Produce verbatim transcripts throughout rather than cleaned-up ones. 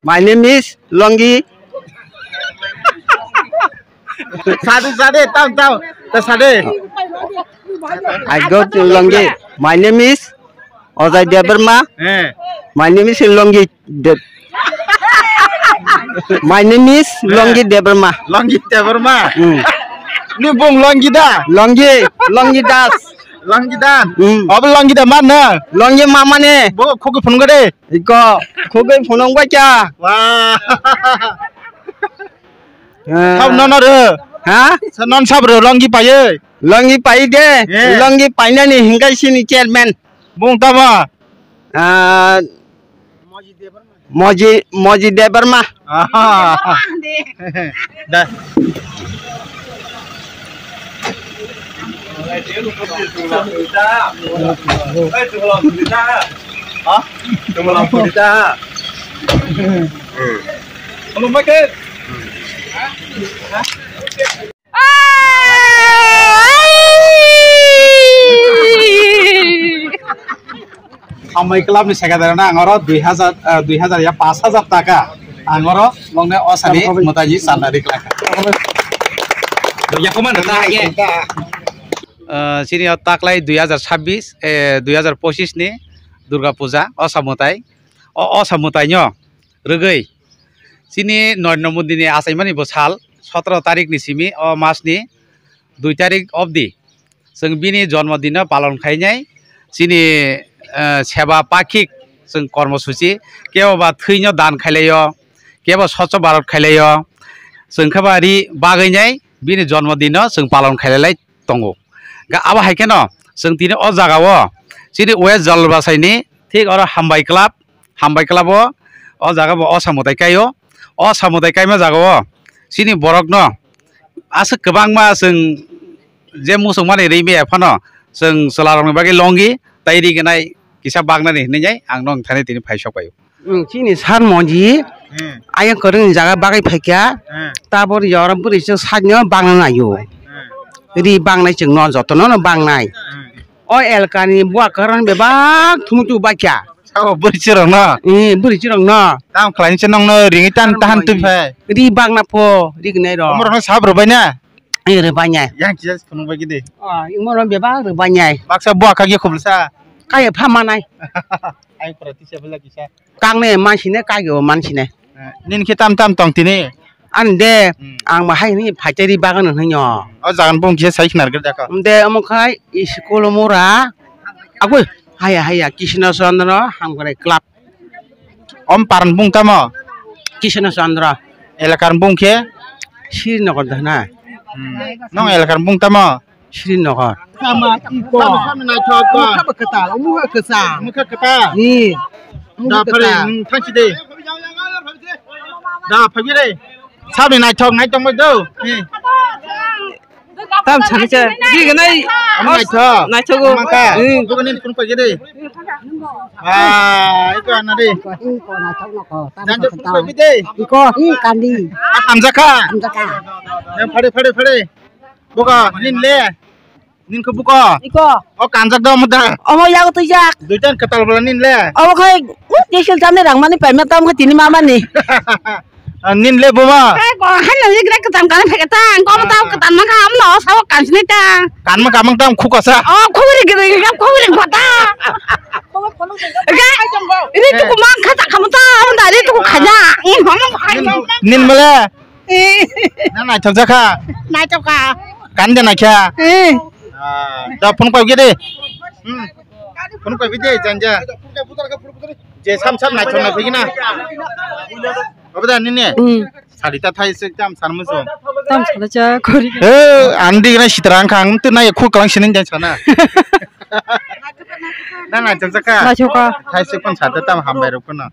My name is Longi. Sade, sade, tam, tam. Ta sade. I go to Longi. My name is Ojai Debbarma. Eh. My name is Longi Deb-, My name is Longi Debbarma. Longi Debbarma. Hmm. Ni bung Longi da? Longi, Longi Das. Longi Dan. Hmm. Obo Longi da man na? Longi mama ne. Bo khogwi phunung de. Iko, khogwi phunung ba kya? Wah. Eh. Sab nono re. Ha? Sa non sab re Longi paye. Longi pai de. Eh. Longi painani hingai sini chairman. Bung tama. Ah, Moji, Moji Debbarma. Aha. Da. Amai club ni secretary na ang oro dui hajar, eh, dui hajar ya pash hajar taka ang oro longne osani mwtai ni chanda ri klaka. Yakomano ta ye. Eh, sini o taklai dui hajar sabbish, eh, dui hajar pochis ni Durga Puja osa mwtai. O osa mwtai no rwgwi chini Narendra Modi ni achaimani bwsal sotoro tarik ni simi o mas ni dui tarik obdi chwng bini jonmo din no palon khainai. Chini, eh, seba pakhik chwng kormosuchi kebo ba thwino dan khailaio, kebo Swachh Bharat khailaio, chwng khe ba ri bagwi nai bini jonmo din no chwng palon khailai tongo. Ga abo hai kheno chwng tini o jaga o chini West Jalbasai ni thik oro Hambai Club, Hambai Club o, o jaga bo osa mwtai kai o, osa mwtai kaima jaga o chini borok no aswk kwbangma chwng je muchung mani ri maya phano chwng chwla rok ni bagwi longi tai ri gwnai kisa bagnani hinwi ang nong thani tini phai sok pai o. Hmm, chini sar monji. Hmm. Ayang kwrwngni jaga bagwi phaikha. Hmm. Tabor yor bwrwi chwng sakno bangna naio. Hmm. Ri bangnai chwngno jotono no bangnai. Hmm. O elkani buwa kwrwng bebak thumutu baikha. Sabo bwrwi chwrwngno? Eh, bwrwi chwrwngno. Tam khlaini se nongno ringwi tan tahan twi phai. Ri bangna pho, ri gnai rok. Omorokno sab rwbai na? Eh, rwbai nai. Yang kisa phunuk bai gidi. Oh, imorok bebak rwbai nai. Baksa buwa khagya khubulsa. Kaya pha manai. Ai pura tisa bela kisa. Kangne mansine kagio mansine. Eh, nini khe tam tam tong tini? Ani de, hmm, ang bahai ni phaiteri bagan hinyo. O jagan bung kisa sai khinar gada ka. De omo khai school mura. Agoi, haya haya Krishna Chandra Hamkrai Club. Om paran bung tamo? Krishna Chandra. Elakar bung khe? Srinagar dana. Hmm. Nong elakar bung tamo? Srinagar. Tamo iko. Tamo naithok ko. Omo khe bo kwtal, omo khe kwcham. Omo khe kwtal. Ni. Da phari, hmm, thangsi de. Da phagi de. Sabni naithok, naithok bai do. Ni. Tam sakhe cha. Bini gwnai. Omo naithok. Naithogo. Omo kha. Hmm. Bukan ni phone phagi de. Ah, iko ana de. Iko naithok noko. Janjo phone phagi de. Iko, hi kandi. Ah, hamjakha. Hamjakha. Phari, phari, phari. Buka, nin le. Nin khe buko? Iko. O kanjak da omo da? Omo yago twijak. Duitan kwtal bwla nin le? Omo khai, uh, diesel chamni rang mani paima tam khe tini ma mani. Ah, nin le buma? Khai ko, hai nang igra kwtam kana phai kwtam, ko tam kwtam ma kha, amno sabo kansni ta. Kanma kamang tam khukasa. Oh, khuri giri, khuri gota. Ga, ini tu kumang kha ta kamu ta, amda ini tu khaja. Nin male? Eh. Na naithok jakha? Naithok kha. Kan de naikha? Eh. Ah, da phone pai gede. Hmm. Phone pai gede janja. Je sam sam naithok na phigina. Obo da nini? Hmm. Sari ta thai sik tam san muso. Tam sana cha kori. Eh, andi na sitra ang khang tu na khu kalang sinin jan sana. Na naithok jakha? Naithok kha. Thai sik pon sa ta tam hambai rok kono.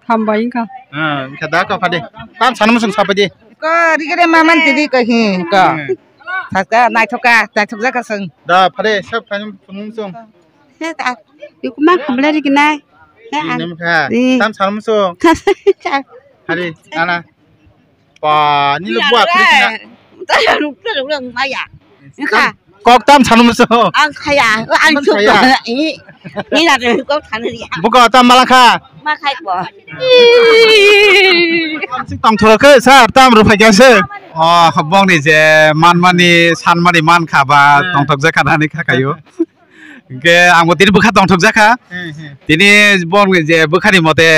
Hambai wngkha. Ah, wngkha da ka phade. Tam sana muchung sa phade. Ko rigre maman tidi ko hi ko. Hmm. Thaka naithoka, naithok jaka sung. Da phade sab phani phunung sung. He ta. Yukuma khamle rignai. He an. Inem kha. Ri. Tam sana muchung. Hari ana. Pa, nilo buat klik na. Tayaruk tayaruk maya. Kok tam sanu muso. Ang khaya, ang chuk. Ni na de kok thani ya. Buka tam malakha. Ma khai ko. Tongthoro khe sir, tam rw phaikha se. O, bongni je manmani, sanmani mankha ba, hmm, tongthok jakha nani kha kayo. Hingke ang bo tini bwkha tongthok jakha. Hmm, hmm. Tini bongni je bwkhani mote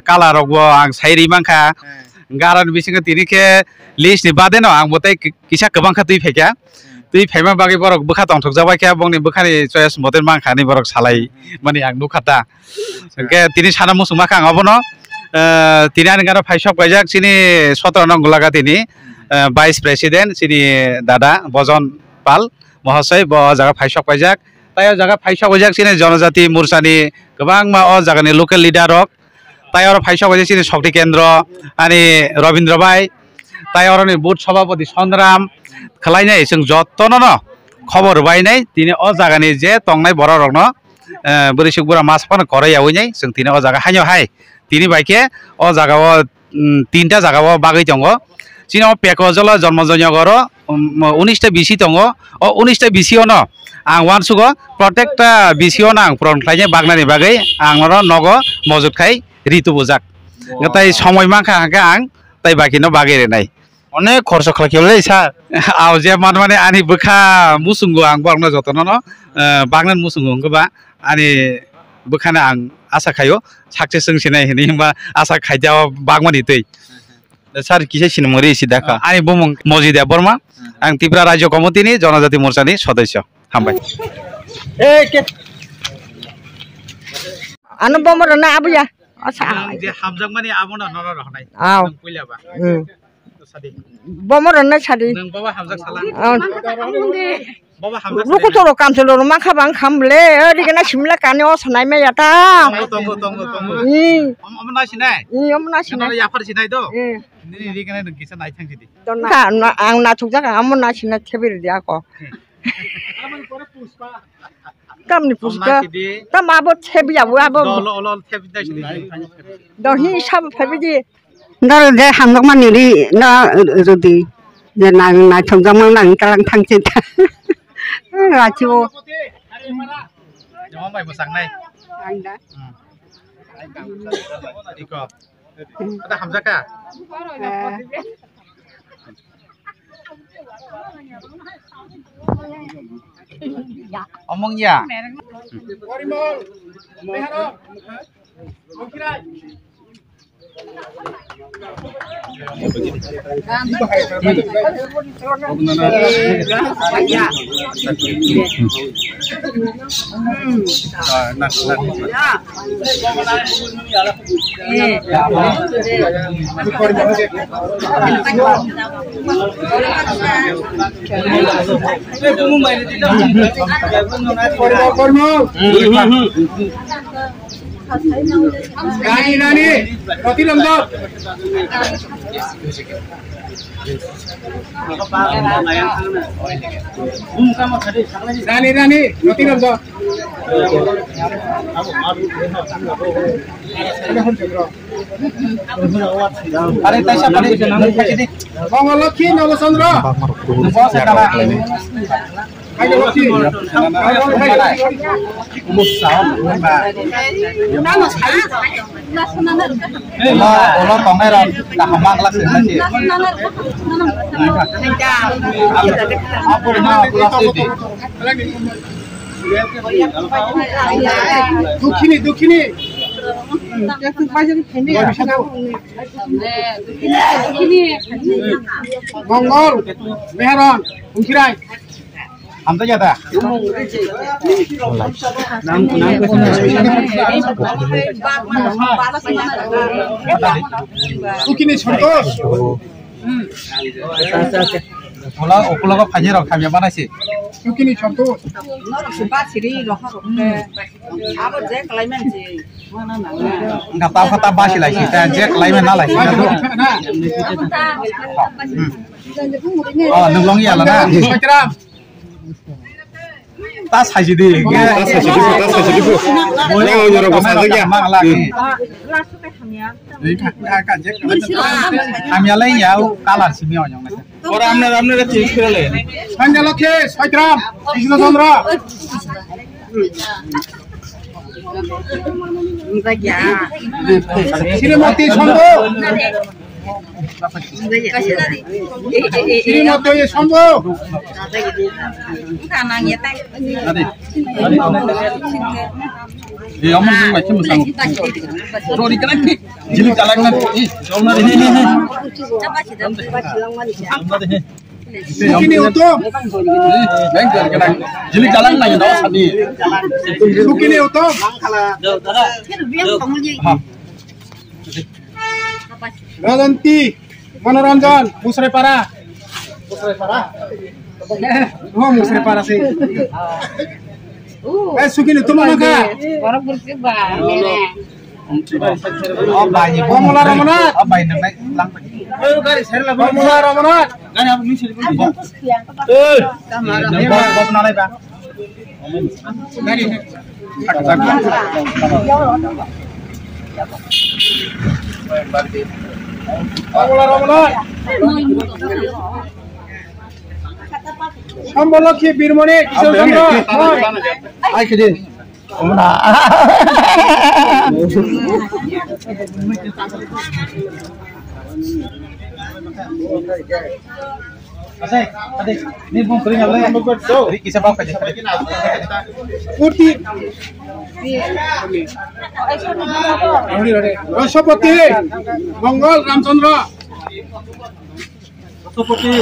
colour rok bo ang sai ri mankha. Hmm. Hingke aroni bisingo tini khe list ni bade no ang bo tei ki-, kisa kwbang kha twi phaikha. Hmm. Twi phaima bagwi borok bwkha tongthok jak bai khe bongni bwkhani choice mote mankha ni borok salai mani ang nukha ta. Hingke tini sana muchung ma kha ang obono, eh, tini ani gana phai sok paijak chini sotro nong gulaga tini, eh, Vice President chini dada Bojon Pal Mohasoi bo o jaga phai sok paijak. Tai o jaga phai sok paijak chini Jonojati Morchani kwbangma o jagani local leader rok. Tai oro phai sok paijak chini Shakti Kendro ani Robindra bai. Tai oroni booth sabhapati Songram khwlainai chwng jotono no khobor rwbainai tini o jagani je tongnai borok rokno, eh, bwrwi swk bura masa phano koroi yaui nai chwng tini o jaga haino hai tini bai khe o jaga o, mm, tinta jaga o bagwi tongo. Chini o Peko Jolo Jonmo Joynagar o, um, unis ta B C tongo. O unis ta B C o no ang uansugo, protekta B C o no ang puron khlainai bagnani bagwi ang oro nogo mojot khai ri tubujak. Wow. Tai somoi mankha hwnkhe ang tai baki no bagwi rinai. Onek khorso khlai khe le sir. Aw je man mane ani bwkha muchungo ang borokno jotono no, eh, bagnan muchungo hwnkhe ba ani bwkhano ang asa khaio success wng sinai hinwi hwnba asa khaida o bagmani twi. Da sir kisa sinimung ri si dakha. Ani bumung Moji Debbarma, ang Tripura Rajya Committee ni Jonojati Morcha ni sodosyo. Hambai. Ano bomor na abuya. Asa. Ang je hamjakmani abono nono rohnai. Aw. Nang puila ba. Hmm. Sadi. Bomor na sadi. Nang baba hamjak sala. Aw. Baba hamjak sala. Ruku toro kam toro ma kha bang kham le. Ri gana simla kani o sanai me yata. Tongo, tongo, tongo, tongo. Hmm. Om, om na sinai. Hmm, om na sinai. Ano yapar sinai do. Hmm. Nini ri gana nang kisa nai thang sidi. Ka na, ang na thuk jak ang mo na sinai thebir di ako. Hmm. Tamni puska. Tam abo thebi abo abo. Dol olo thebi dai sini. Do hi sab thebi di. Dol de hamjak mani ri na rudi. Je nang naithok jama nang kalang thangche ta. Rachi o. Jama bai bwsang nai. Ang da. Hmm. Iko. Ada hamjak ka? Eh. Omong ya. Rani, Rani, roti lomdo. Rani, Rani, roti lomdo. Are taisa pare, nang khachi di. Mongol Lokhi, Nolo Chandra. Ulo, ulo tongnai rok kaham ma glass se nasi. Apo na glass se di. Dukhini, dukhini. Mongol, Meheron, Hungkirai. Hamjak ya da? Dukhini Santosh. Ulo, ukulogo phaini rok hamya banai se. Dukhini Santosh. Norok se basiri rohor rok se. Abo je kalaimani je. Wngkha ta kha ta basi lai si, ta je khlai mano lai si, ta do. Hmm. Oh, nwng long ya la na. Ta sai si di. Ta sai si di, ta sai si di. Nwng onyoro ko sa ya. Mang la. Hmm. Hamya lai ya, color simi onyong na. Ora amne, amne ra change kore le. Sanja Lokhe, Saitram, Krishna Chandra. Srimati Sandhu. Srimoto ye sombo. Ade. Ade. Ei, omo jeng bai khe mwsang. Rori kana ki? Jili chalak na. Ei, jom na de. He, he, he. Jom na de, he. Sukini uto. Beng jar kana. Jili chalak na, no sadi. Sukini uto. Ha. Rajanti, Manoranjan, Musraipara. Musraipara? Oh, Musraipara sih. Eh, Sukini, tuma maka? Borok buruk ba. Oh, bai, Komla Ramanat. Oh, bai, nang nai, lang bai. Komla Ramanat. Eh, nang bob, bob nalai ba. Sambolokhi Birmoni, Kishore Chandra. Ai, kidi. Ate, ate, ni bung kering apa? Ri kisa bau kaje. Purti. Rashtrapati Mongol Ramchandra. Rashtrapati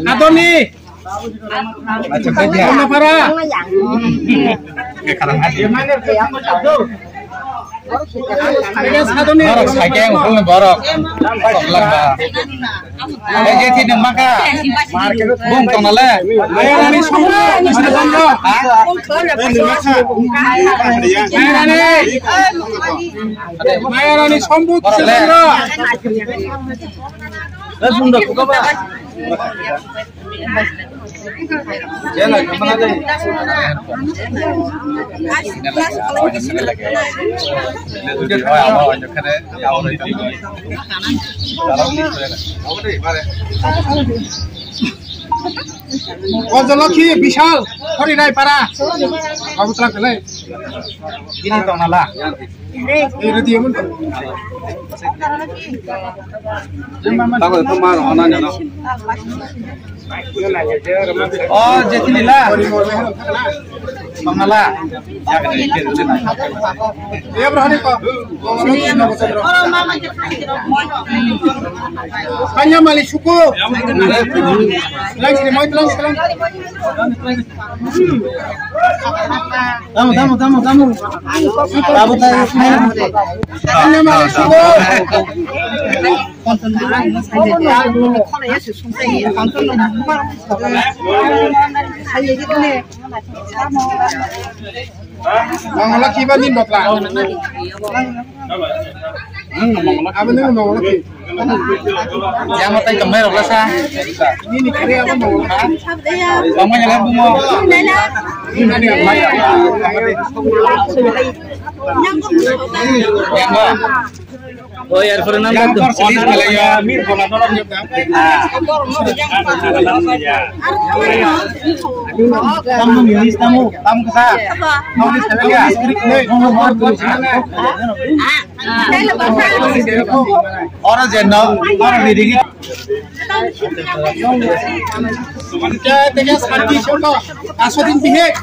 Adoni. Acha, kau dia. Mangapara. Borok saikhe ang phone borok. Sok lang ba. Ai, je thini maka. Bung tong nale. Mayarani Sombu, Krishna Chandra. Ha? Mayarani. Mayarani Sombu, Krishna Chandra. Gojolokhi Bishal, Hori Rai Para. Babu tla kele. Ini tong nala. Ini dia mun. Tahu itu mah mana nyana. Oh, jadi nila. Pamala. Ya, berani kok. Hanya mali suku. Lang sini, mau telang, telang. Tamu, tamu, tamu, tamu. Tamu, tamu, tamu. Hanya mali suku. Mangala kiba ni bakla. Abo ni mangala ki. Yang matai kemai rok lasa. Ini ni kare abo mangala. Kamu yang bungo. Ini ni apa? Yang ba. Oh, ya, pura nang. Yang tu. Tamu ni tamu, tamu kesa. Tamu ni sekali ya. Oro jeno, oro didigi. Tega santi soto, aso din bihe.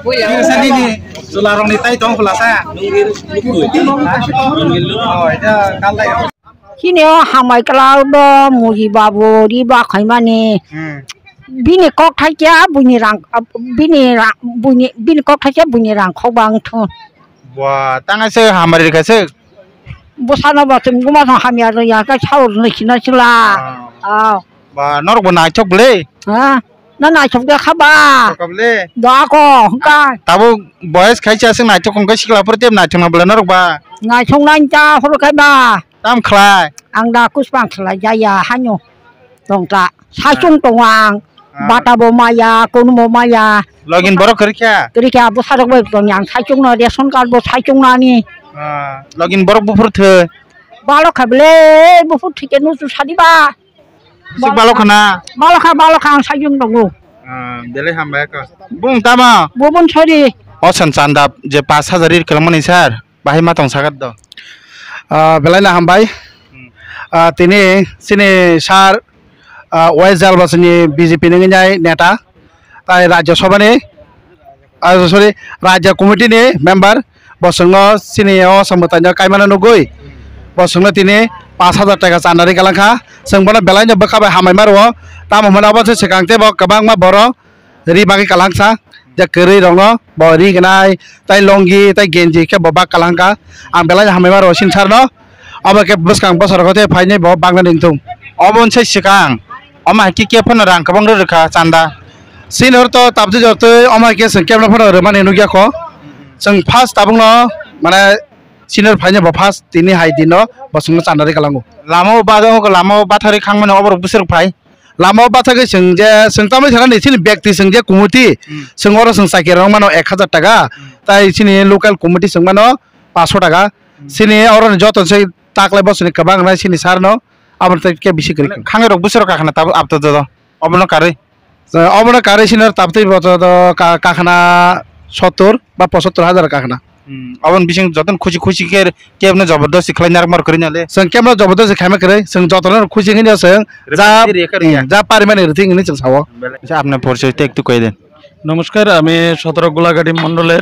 Kiri sani ni chwla rok ni tai tong khwlasa. Oh, ita kal dai. Chini o hamai kwlao bo Muji babu ri ba khaimani. Hmm. Bini kok thaikya buini rang, bini ra-, buini, bini kok thaikya buini rang khok bang thun. Bua, tang ase hamari rikha se. Bwsano bo chwng guma thang hamya rwya khe sao rwna sina sila. Ah. Ah. Ba, norok bo naithok bwle? Ha? Na naithok de kha ba? Naithok bwle? Da ko, hwnkha. Tabuk boyes khai cha se naithok hwnkhe sikla phuru tep naithok na bwle norok ba? Naithok nai ta horo khai ba? Tam khlai? Ang da kuspang khlai jaya hanyo. Tongta. Saichung tongo ang. Ah. Bata bo maya, kono bo maya. Login borok kwrwi kha? Kwrwi kha, bwsarok bai tongya ang saichung no, ration card bo saichung nani. Ah, login borok buphuru thwi. Balokha bele, buphuru thike nusu sadi ba. Sik balokha na? Balokha, balokha ang sajung tongo. Ah, belai hambai kha. Bung tama? Bubun sori. O san chanda je pash hajar ri kwlangmani sir, bahai ma tong sagat do. Ah, belai na hambai. Hmm. Ah, tini sini sir, ah, West Jalbasini B J P ni ngai neta. Tai Rajya Sabha ni, ah, sorry, Rajya Committee ni member, bo chwngno chini o samwtai no kaimano nugwi, bo chwngno tini pash hajar taka chanda ri kalang kha. Chwng bono belai no bwkha bai hambai ma rwo, tamo hwnba abo se swkang tei bo kwbangma borok ri bagwi kalang kha, je kwrwi rok no bo ri gnai, tai longi, tai genji khe bo bak kalang kha. Ang belai no hambai ma rwo chini sir no. Obo khe bwskang bosor khe phainai bo bagna ringthung. Obo wngse swkang, omo hai khe kebo phano rang kwbang rw rwkha chanda. Senior to tabdi jotoi omo hai khe chwng kebo phano rwmani nukya kho. Chwng first tabukno mane senior phainai bo first tini hai dino bo chwngno chanda ri kalango. Lama o ba-, lama o bathari khangmani oborok bwswk phai. Lama o bathagwi chwng je, chwng tamni sana ni chini bekti chwng je kumuti, Hmm. chwng oro chwng chakirok mano ek hajar taka, Hmm. tai chini local committee chwng mano paanch sho taka. Hmm. Chini oro ni joto se taklai bosoni kwbang nai chini sir no, aboni tei khe bisi kwrwi. Mane khangnai rok bwswk rok kakhana tabuk abto joto. Obono karwi? Eh, obono karwi chini tabtwi boto do ka-, kakhana sottor ba pochattor hajar kakhana. Hmm, oboni bising jotono khusi khusi khe kebno jobordosti khlai narwk mar kwrwi nale. Chwng kebno jobordosti khaima kwrwi, chwng jotono khusi hwnwi chwng ja, Rwkha rwkha. Hmm, ja parimani rwthwi hwnwi chwng sao. Acha apnar porichoy ta ektu koi den. নমস্কার, আমি সতেরো গোলাঘাটি মণ্ডলের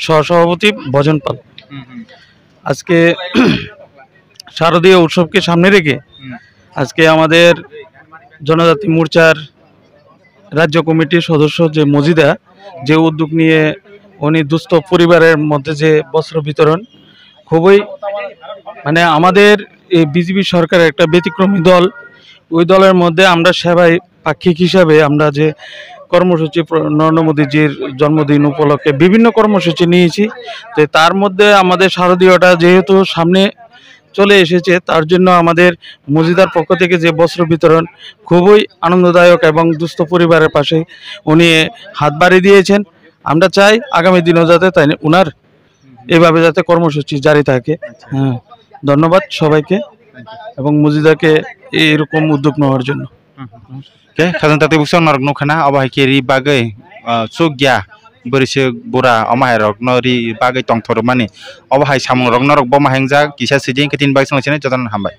সহসভাপতি ভজন পাল। হুম, হুম। আজকে শারদীয় উৎসবকে সামনে রেখে হুম। আজকে আমাদের জনজাতি মোর্চার রাজ্য কমিটির সদস্য যে মজিদা, যে উদ্যোগ নিয়ে উনি দুস্থ পরিবারের মধ্যে যে বস্ত্র বিতরণ, খুবই, মানে, আমাদের এই বিজেপি সরকারের একটা ব্যতিক্রমী দল, ওই দলের মধ্যে আমরা সেবায় পাক্ষিক হিসাবে আমরা যে কর্মসূচি প্র-, নরেন্দ্র মোদীজির জন্মদিন উপলক্ষে বিভিন্ন কর্মসূচি নিয়েছি। তো তার মধ্যে আমাদের শারদীয়টা যেহেতু সামনে চলে এসেছে, তার জন্য আমাদের মজিদার পক্ষ থেকে যে বস্ত্র বিতরণ খুবই আনন্দদায়ক এবং দুস্থ পরিবারের পাশে উনি হাত বাড়িয়ে দিয়েছেন। আমরা চাই আগামী দিনেও যাতে তাই ওনার এভাবে যাতে কর্মসূচি জারি থাকে। আচ্ছা। হ্যাঁ, ধন্যবাদ সবাইকে এবং মজিদাকে এইরকম উদ্যোগ নেওয়ার জন্য। Hm. Khe khajang tatwi buksa norok nukha na, obo hai khe ri bagwi, ah, chukya, bwrwi se bura, omo hai rok no ri bagwi tongthok rwmani. Obo hai samung rok norok bo ma hingjak, kisa sijeng khe tini bagwi swngchinai jotono hambai.